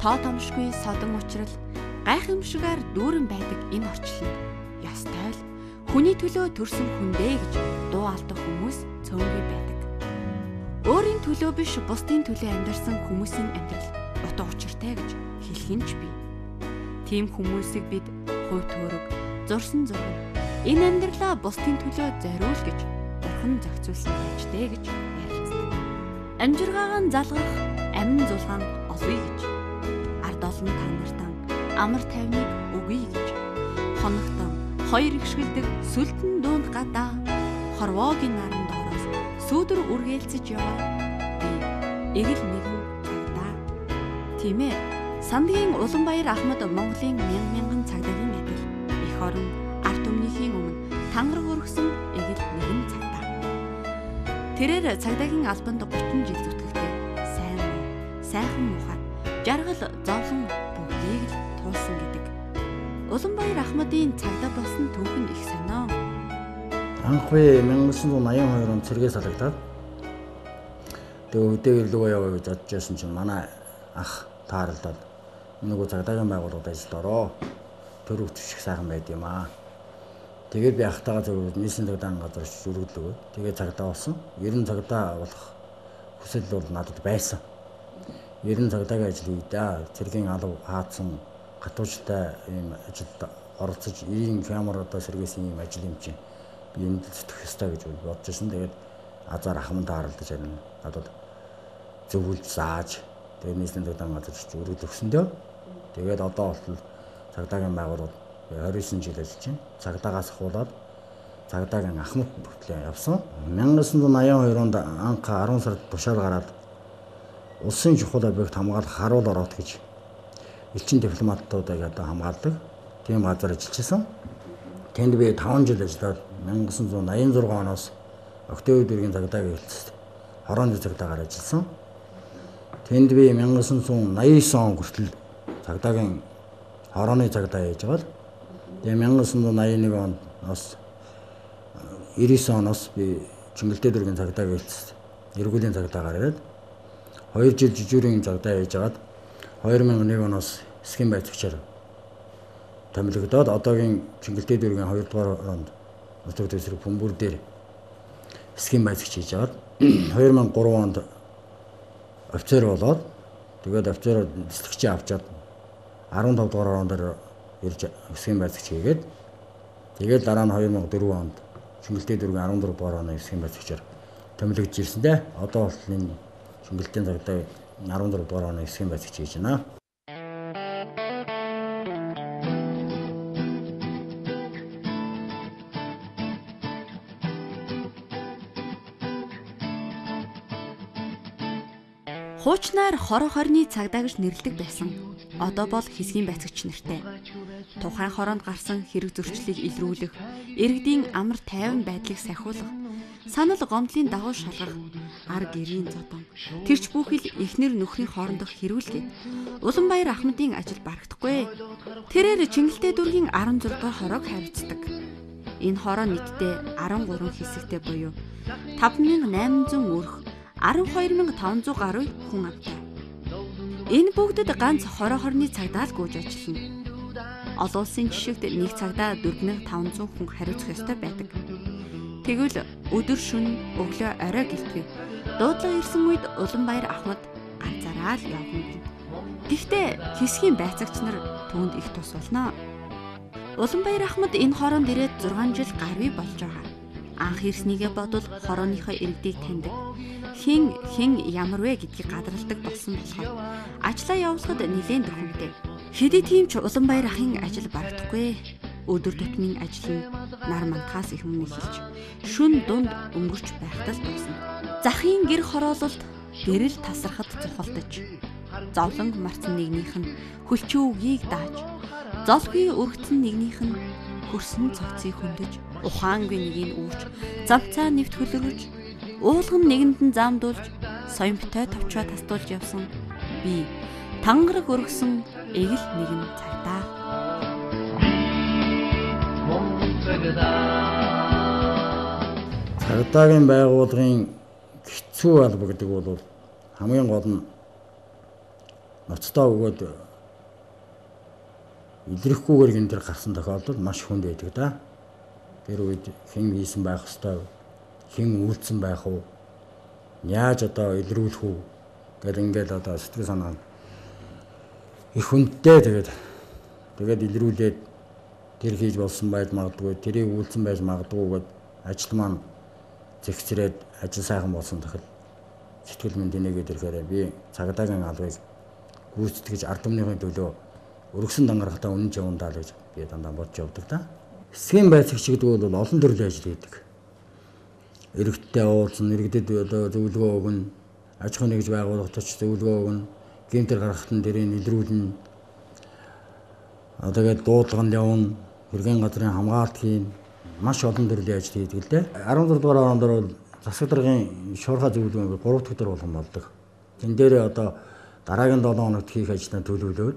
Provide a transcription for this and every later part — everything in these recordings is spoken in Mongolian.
Тоо томшгүй содон учрал гайхамшигаар дүүрэн байдаг энэ орчлонд ёстой л хүний төлөө төрсөн хүндээ гэж дуу алдах хүмүүс цөөнгүй байдаг. Өөрийн төлөө биш бусдын төлөө амьдарсан хүмүүсийн амьдрал утга учиртай гэж хэлэх нь ч бий. Тийм хүмүүсийг бид хувь төөрөг, зурсан зураг энэ амьдралаа бусдын төлөө зориул гэж бурхан зохицуулсан байж дээ гэж ярилцдаг. Амжиргаагаа залгах, амин зулгаан олъё гэж. Ард олон та нартаа амар тайвныг өгье гэж. Хоногтон хоёр ихшгэлдэг сүлтэн дуунд гадаа хорвоогийн наран доороос сүүдэр үргэлцэж яваа би эгэл нэгэн цагдаа. Тийм ээ. Сандгийн Уланбаяр Ахмад Монголын мянган мянган цагдаагийн адил эх орон ард түмнийхийн өмнө тангараг өргөсөн эгэл нэгэн цагдаа. Тэрээр цагдаагийн албанд 30 жил зүтгэхдээ сайн муу, сайхан муухай, жаргал зовлон бүгдийг л туулсан гэдэг. Уланбаяр Ахмадын цагдаа болсон түүх нь их сонио. Анх би 1982 онд цэргээс салагдаад тэгээ өдөө ирлүүгээ яваа гэж бодож байсан чинь манай ах тааралдаад нөгөө цагдаагийн байгууллагад ажилд ороо. Төр өвччих сайхан байд юм аа. Тэгээд би ахтайгаа зөв нийсийн цагдаагийн газар очиж өргөдлөгөө. Тэгээд цагдаа болсон. 90 цагдаа болох хүсэл бол надад байсан. 90 цагдаагийн ажил хий да. Цэргийн алав хаацсан гатуучлалтай ийм ажилд оролцож ийм ямар одоо сэргээсэн ийм ажил юм чинь би энд зүтгэх ёстой гэж бодож байсан. Тэгээд азар ахман тааралдаж харин надад зөвлөж зааж тэгээд нийслийн цагдаагийн газар очиж өргөдлөгсөндөө тэгээд одоо болтол цагдаагийн байгууллагад 29 жил ажиллаж байна. Цагдаагаас ахуулаад цагдаагийн ахмад хүртэл явсан. 1982 онд анх 10 сард тушаал гараад улсын чухал объект хамгаалах харуул ороот гэж элчин дипломатуудыг одоо хамгаалдаг тийм газар ажиллаж байсан. Тэнд би 5 жил ажиллаад 1986 оноос Октябрь дүүргийн цагдаагийн хэлцэст хорооны цагдаагаар ажилласан. Тэнд би 1989 он хүртэл цагдаагийн хорооны цагдаа хийж байгаа л. Тэгээ 1981 оноос 99 оноос би Чингэлтэй дүүргийн цагдаагийн хэлцэст эргүүлийн цагдаагаар ирээд 2 жил жижүүрийн цагдаа хийж агаад 2001 оноос хэсгийн байцаагчаар томилогдоод одоогийн Чингэлтэй дүүргийн 2 дугаар оронд нутаг дэвсгэр Бөмбөр дээр хэсгийн байцаагч хийж агаад 2003 онд офицер болоод тэгээд офицер дислэгчээ авчаад 15 дугаар ороон дээр ирж хэсгийн байцаагч хийгээд тэгээд дараа нь 2004 онд Чингэлтэй дүүргийн 14 дугаар орооны хэсгийн байцаагчаар томилогдож ирсэн дээ. Одоо бол энэ Чингэлтийн цагдаа 14 дугаар орооны хэсгийн байцаагч хийж байна. Хуучнаар хороо хорны цагдаа гэж нэрлэдэг байсан. Одоо бол хэсгийн байцаагч нартай. Тухайн хороонд гарсан хэрэг зөрчлийг илрүүлэх, иргэдийн амар тайван байдлыг сахиулах, санал гомдлын дагуу шалгах, ар гэрийн зодон, тэрч бүхэл эхнэр нөхрийн хоорондох хэрүүлгээд Уланбаяр Ахмадын ажил барагдахгүй. Тэрээр Чингэлтэй дүүргийн 16 дугаар хороог хариуцдаг. Энэ хороо нийтдээ 13 хэсэгтэй буюу 5800 өрх 12500 гаруй хүн амтай. Энэ бүгдэд ганц хороо хорны цагдаа л гүйж ажиллана. Олон улсын жишэгт нэг цагдаа 4500 хүн хариуцах ёстой байдаг. Тэгвэл өдөр шөнө өглөө орой гэлтгүй дуудлага ирсэн үед Уланбаяр Ахмад ганцаараа л явна гэнэ. Гэхдээ хэсгийн байцаагч нар түүнд их тус болно. Уланбаяр Ахмад энэ хороонд ирээд 6 жил гаруй болж байгаа. Анх ирснийгээ бодвол хорооныхоо иргэдийг таньдаг. Хэн хэн ямар вэ гэдгийг гадралдаг болсон болохоор ажлаа явуулахад нэлээн дөхөмтэй. Хэдий тийм ч Уланбаяр ахын ажил барагдахгүй. Өдөр тутмын ажил нь нар мантахаас их өмнө эхэлж шөнө дунд өнгөрч байхдаа л дуусна. Захын гэр хороололд гэрэл тасрахад цухалдаж, зовлонг марцсан нэгнийх нь хөлчөө үгийг дааж, золгүй өргөцсөн нэгнийх нь хөрсөн цогцыг хөндөж, ухаангүй нэгийг үүрч, замцаа нэвт хөлөрөж, уулган нэгэнд нь заамдуулж, соёмтой товчоо тастуулж явсан би тангараг өргөсөн эгэл нэгэн цагдаа. Цагдаагийн байгууллагын хэцүү алба гэдэг бол хамгийн гол нь Ноцтой өгөөд илрэхгүйгээр гэмтэр гарсан тохиолдол маш хүнд байдаг да. Тэр үед хэн хийсэн байх ёстой, хэн үйлдсэн байх уу, яаж одоо илрүүлэх үү гэл ингээл одоо сэтгэл санаа их хүндтэй. Тэгээд илрүүлээд тэр хийж болсон байж магадгүй, тэрийг үйлдсэн байж магадгүй гэд ажил маань зэгцрээд ажил сайхан болсон тохиол сэтгэл минь тэнийгээд ирэхээр би цагдаагийн албыг гүйцэтгэж ард түмнийхээ төлөө өргөсөн дангарахтаа үнэн явандаа л гэж би дандаа бодож явдаг да. Хэсгийн байцаагч гэдэг бол олон төрлийн ажил хийдэг. Иргэдтэй уулзна, иргэдэд одоо зөвлөгөө өгнө, аж ахуйн нэгж байгууллагад ч зөвлөгөө өгнө, гэмтэр гаргахад нь тэрийг илрүүлнэ. Тэгээд дуудлаганд явна, хэргийн газрын хамгаалалт хийн, маш олон төрлийн ажил хийдэг л дээ. 16 дугаар ороон дээр бол засаг даргын шуурхай зөвлөгөө 3 дахь өдөр болгон болдог. Тэн дээрээ одоо дараагийн 7 хоногт хийх ажлаа төлөвлөөд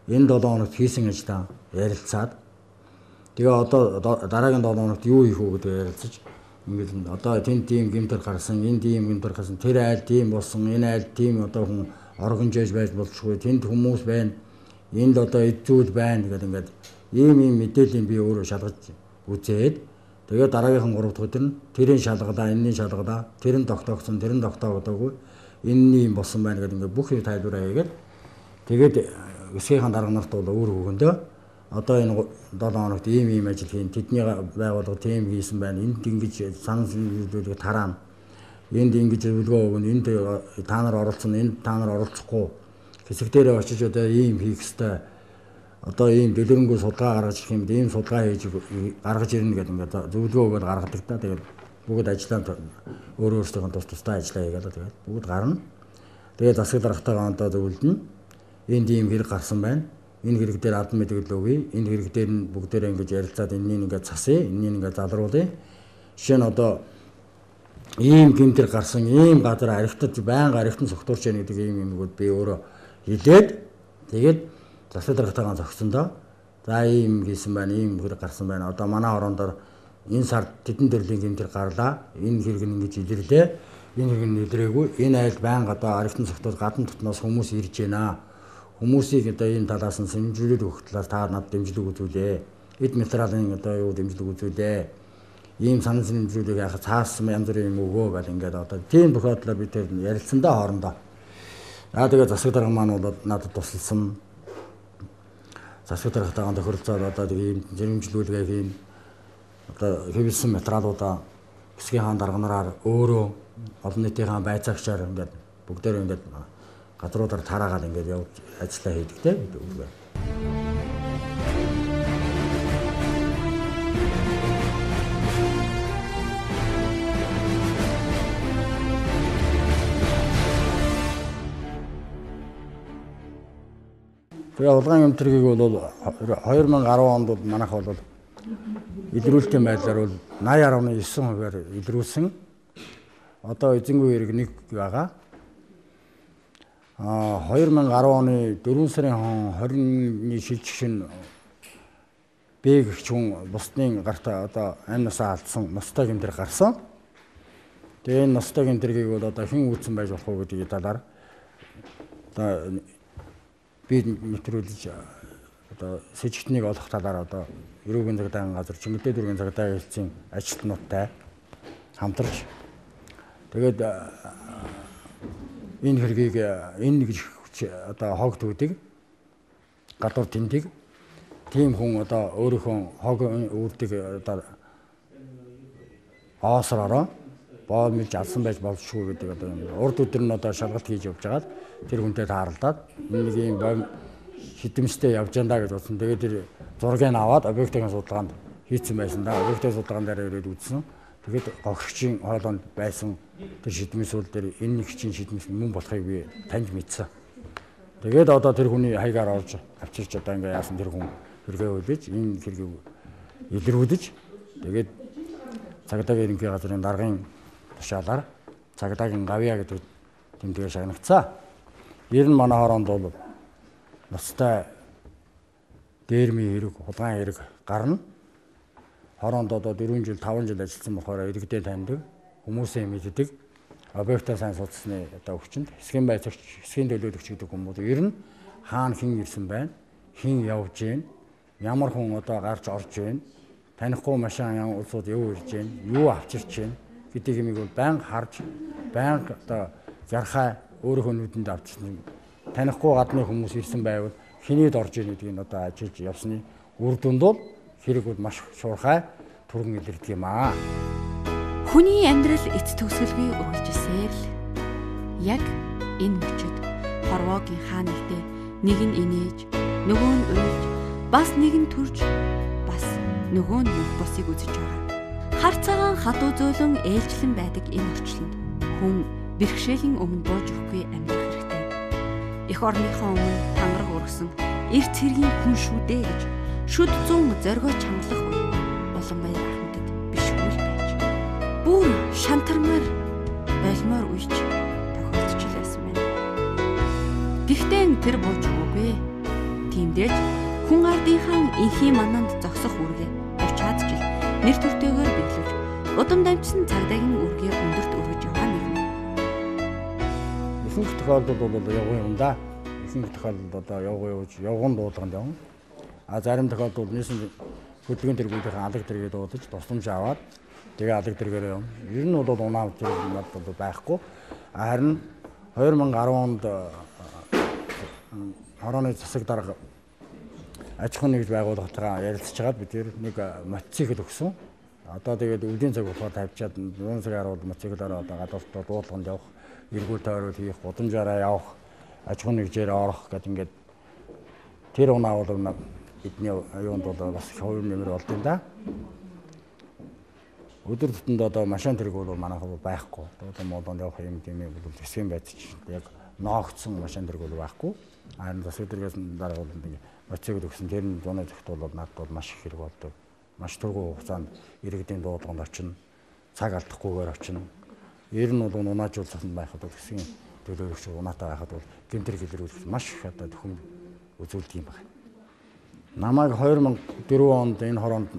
энэ 7 хоногт хийсэн ажлаа ярилцаад тэгээ одоо дараагийн 7 хоногт юу хийх үү гэдэг ярилцаж ингээд одоо тэнд тийм гэмтэр гарсан, энэ тийм гэмтэр гарсан, тэр айл тийм болсон, энэ айл тийм одоо хүн оргонжээж байж болчихгүй, тэнд хүмүүс байна, энд одоо эд зүйл байна гэдэг ингээд ийм мэдээллийг би өөрөө шалгаж үзээд тэгээ дараагийнхан 3 дахь өдөр нь тэрийн шалгалаа, энэний шалгалаа, тэр нь тогтоогдсон, тэр нь тогтоогдоогүй, энэний юм болсон байна гэдэг ингээд бүх юм тайлбараа хийгээд тэгээд хэсгийнхаа дарга нарт бол өөр хөгөндөө одоо энэ 7 хоногт ийм ажил хийн, тэдний байгууллага тийм хийсэн байна, энд ингэж санал зүйлүүдийг тараана, энд ингэж зөвлөгөө өгнө, энд та нар оролцсон, энд та нар оролцохгүй, хэсэг дээрээ очиж одоо ийм хийх ёстой, одоо ийм дэлгэрэнгүй судалгаа гаргаж ирэх юм, ийм судалгаа хийж гаргаж ирнэ гэдэг ингээд зөвлөгөө өгөөд гаргадаг та. Тэгээд бүгд ажлаа өөр өөрсдийнхөө тус тусдаа ажиллаа хийгээл тэгээд бүгд гарна. Тэгээд засаг даргатайгаа одоо зөвлөднө. Энд ийм хэрэг гарсан байна. Энэ хэрэг дээр албан мэдээлэл өгье. Энэ хэрэг дээр нь бүгдээрээ ингэж ярилцаад энэнийг ингээд засъя, энэнийг ингээд залруулъя. Жишээ нь одоо ийм гэмтэр гарсан, ийм газар архитаж байнга архитан согтуурч яах гэдэг ийм юмгууд би өөрөө хэлээд тэгээд засаг даргатайгаа зогсондоо за ийм хийсэн байна, ийм хэрэг гарсан байна. Одоо манай орон дээр энэ сард тэдэн төрлийн гэмтэр гарлаа. Энэ хэрэг нь ингэж илэрлээ. Энэ хэрэг нь илрээгүй. Энэ айл байнга одоо архитан согтуул гадна дотноос хүмүүс ирж байна. Хүмүүсийг одоо энэ талаас нь сэмжлүүлээд өгөх талаар та надад дэмжлэг үзүүлээ. Эд материалын одоо юу дэмжлэг үзүүлээ. Ийм санал сэмжлүүлгийг яхаа цаасан янз бүрийн юм өгөө гэл ингээд одоо тийм тохиолдлоор би тэр ярилцсандаа хоорондоо. Аа тэгээд засаг дарга маань бол надад тусалсан. Засаг даргатайгаа тохиролцоод одоо ийм дэмжлүүлгээ хийн. Одоо хэвлсэн материалуудаа хэсгийнхаа дарга нараар өөрөө олон нийтийнхаа байцаагчаар ингээд бүгдээрээ ингээд газруудаар тараагаад ингээд явж ажиллаа хийдэг те. Тэгээ хулгайн гэмтэргийг бол 2010 онд бол манайх бол илрүүлтийн байдлаар бол 80.9%-аар илрүүлсэн. Одоо эзэнгүй хэрэг нэг байгаа. 2010 оны 4 сарын 20-ны шилжих шин Б гэгч хүн бусдын гарт одоо амь насаа алдсан ностой гэмтэр гарсан. Тэгээ энэ ностой гэмтэргийг бол одоо хэн үйлдсэн байж болох уу гэдгийг талаар одоо би нэвтрүүлж одоо сэжигтнийг олох талаар одоо эрүүгийн цагдаагийн газар Чингэлтэй дүүргийн цагдаагийн хэлцийн ажилтнуудтай хамтарч тэгээд энэ хэргийг энэ гэж одоо хог түүдэг гадуур тэмдэг тийм хүн одоо өөрийнхөө хог үүрдэг одоо оосророо боомлж алсан байж болшгүй гэдэг одоо урд өдөр нь одоо шалгалт хийж явж байгаад тэр хүнтэй тааралдаад энэ нэг юм бом хідэмжтэй явж андаа гэж бодсон. Тэгээд тэр зургийг аваад объектын судалгаанд хийцэн байсан да. Объектын судалгаан дээр ирээд үзсэн. Тэгээд гогшигчийн хоолойнд байсан тэр шидмэсүүл дээр энэ нэг чинь шидмэс мөн болохыг би таньж мэдсэн. Тэгээд одоо тэр хүний хаягаар орж авчирч одоо ингээ яасан тэр хүн хэрэгээ хүлээж энэ хэргийг илрүүлж тэгээд цагдаагийн ерөнхий газрын даргын тушаалаар цагдаагийн гавья гэдэг тэмдэгээр шагнагдсан. Ер нь манай хороонд бол ноцтой дээрмийн хэрэг, хулгайн хэрэг гарна. Хороонд одоо 4 жил, 5 жил ажилласан болохоор иргэдээ таньдаг, хүмүүсээ мэддэг. Объектаа сайн судалсны одоо өвчнөд хэсгийн байцаагч, хэсгийн төлөөлөгч гэдэг хүмүүс ер нь хаана хэн ирсэн байна, хэн явж байна, ямар хүн одоо гарч орж байна, танихгүй машин ян улсууд юу ирж байна, юу авчирч байна гэдэг юмыг бол байнга харж, байнга одоо жархай өөрийнхөө нүдэнд авчирсан. Танихгүй гадны хүмүүс ирсэн байвал хинээд орж ийн гэдгийг одоо ажиллаж явсны үр дүнд бол хэрэг бол маш шуурхай түргэн илэрдэг юм аа. Хүний амьдрал эц төгсгөлгүй үргэлжилсээр л яг энэ мөчөд хорвоогийн хаа нэгтээ нэг нь инээж, нөгөө нь уйлж, бас нэг нь төрж, бас нөгөө нь мөнх босыг үзэж байгаа. Хар цагаан хатуу зөөлөн ээлжлэн байдаг энэ орчлонд хүн бэрхшээлийн өмнө бууж өгөхгүй амьдрах хэрэгтэй. Эх орныхоо өмнө тангараг өргөсөн эрт цэргийн хүн шүү дээ гэж шүд зүүн зоригоо чангалах үе Уланбаяр ахмадад бишгүй л байж. Бүр шантармаар болмоор үеч тохиолдож байсан байна. Гэхдээ тэр бууж өгөөгүй. Тиймдээж хүн ардынхаа энхийн мананд зогсох үүргээ 30-аад жил нэр төртэйгээр биелүүлж удам дамжсан цагдаагийн үүргээ өндөрт өргөж яваа нэгэн. Ихэнх тохиолдолд бол явган юм да. Ихэнх тохиолдолд одоо явган явж, явган дуудлаганд явна. А зарим тохиолдолд нийсэн хөдөлгөөн тэргүүдийн алаг тэргээ дуудаж тусламж аваад тэгээ алаг тэргээр явна. Ер нь бол унаа зэрэг надад бол байхгүй. Харин 2010 онд хорооны засаг дарга аж ахуйн нэгж байгууллагатайгаа ярилцж хагаад бид нэг мотоцикл өгсөн. Одоо тэгээд өвлийн цаг болохоор тавьчаад 100 цагаар бол мотоциклаараа одоо гадууртаа дуудлаганд явах, эргүүл тойрол хийх, гудамжаараа явах, аж ахуйн нэгжээр орох гэдэг ингээд тэр унаа бол бидний юунд бол бас их хувь нэмэр болд юм да. Өдөр тутамд одоо машин тэрэг бол манайх бол байхгүй. Одоо молонд явах юм тийм юм бол хэсгийн байдаг чинь яг ноогдсон машин тэрэг бол байхгүй. Харин засаг дэргээс дарга бол нэг мотоцикл өгсөн тэр нь зуны зөгт бол надад бол маш их хэрэг болдог. Маш түргэн хугацаанд иргэдийн дуудлаганд очино. Цаг алдахгүйгээр очино. Ер нь бол унаажуулсан байхад бол хэсгийн төлөөлөгч унаатай байхад бол гэмтэр илрүүлэх маш их одоо төхөм үзүүлдэг юм байна. Намайг 2004 онд энэ хороонд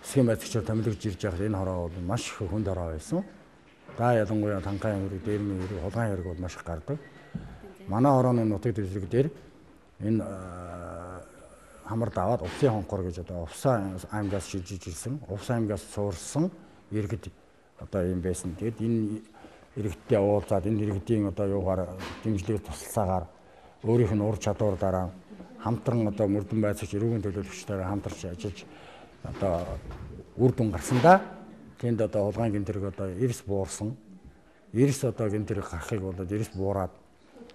хэсгийн байцаагчаар томилогдож ирж байхад энэ хороо бол маш их хүнд хороо байсан. Да ялангуяа танхайн хэрэг, дээрмийн хэрэг, хулгайн хэрэг бол маш их гардаг. Манай хорооны нутаг дэвсгэр дээр энэ хамар даваад Увсын хонхор гэж одоо Увсан аймгаас шилжиж ирсэн, Увс аймгаас суурсан иргэд одоо юм байсан. Тэгээд энэ иргэдтэй уулзаад энэ иргэдийн одоо юугаар дэмжлэг тусалсаагаар өөрийнх нь ур чадвар дараа хамтран одоо мөрдөн байцаагч эрүүгийн төлөөлөгчтэйгээ хамтарч ажиллаж одоо үр дүн гарсан да. Тэнд одоо хулгайн гэмт хэрэг одоо эрс буурсан. Эрс одоо гэмт хэрэг гарахыг болоод эрс буураад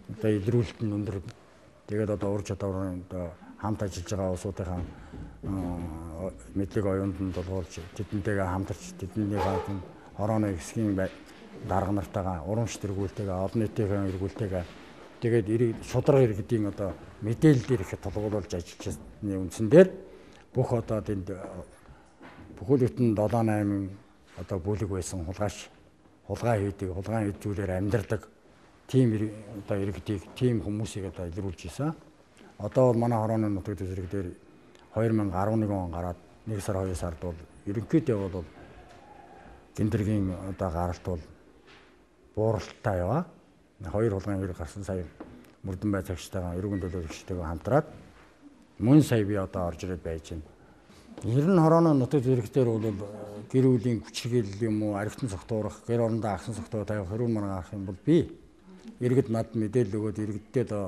одоо илрүүлэлт нь өндөр. Тэгээд одоо ур чадварын одоо хамт ажиллаж байгаа улсуудынхаа мэдлэг оюунд нь тулгуурлаж тэдэнтэйгээ хамтарч тэднийхээ хорооны хэсгийн дарга нартайгаа урамш тэргүүлтэйгээ олон нийтийн эргүүлтэйгээ тэгээд шударга иргэдийн одоо мэдээлэл дээр их тулгуурлаж ажиллаж байсны үндсэн дээр бүх одоо тэнд бүхэл бүтэн 7 8 одоо бүлэг байсан хулгайч хулгай хийдэг, хулгайн хэд зүйлээр амьдардаг тийм одоо иргэдийг, тийм хүмүүсийг одоо илрүүлж исэн. Одоо бол манай хорооны нутаг дэвсгэр дээр 2011 он гараад 1 сар 2 сард бол ерөнхийдөө бол гэмтэргийн одоо гаралт бол бууралттай яваа. Хоёр хулгайн хэрэг гарсан сая мөрдөн байцаагчтайгаа эрүүгийн төлөөлөгчтэйгээ хамтраад мөн сая би одоо орж ирээд байж байна. Ер нь хорооны нутаг зэрэг дээр бол гэр бүлийн хүчирхийлэл юм уу, архитан цогтуурах, гэр орондоо агсан цогтуу тавих, хэрүүл маргаан гарах юм бол би иргэд над мэдээлэл өгөөд иргэдтэй одоо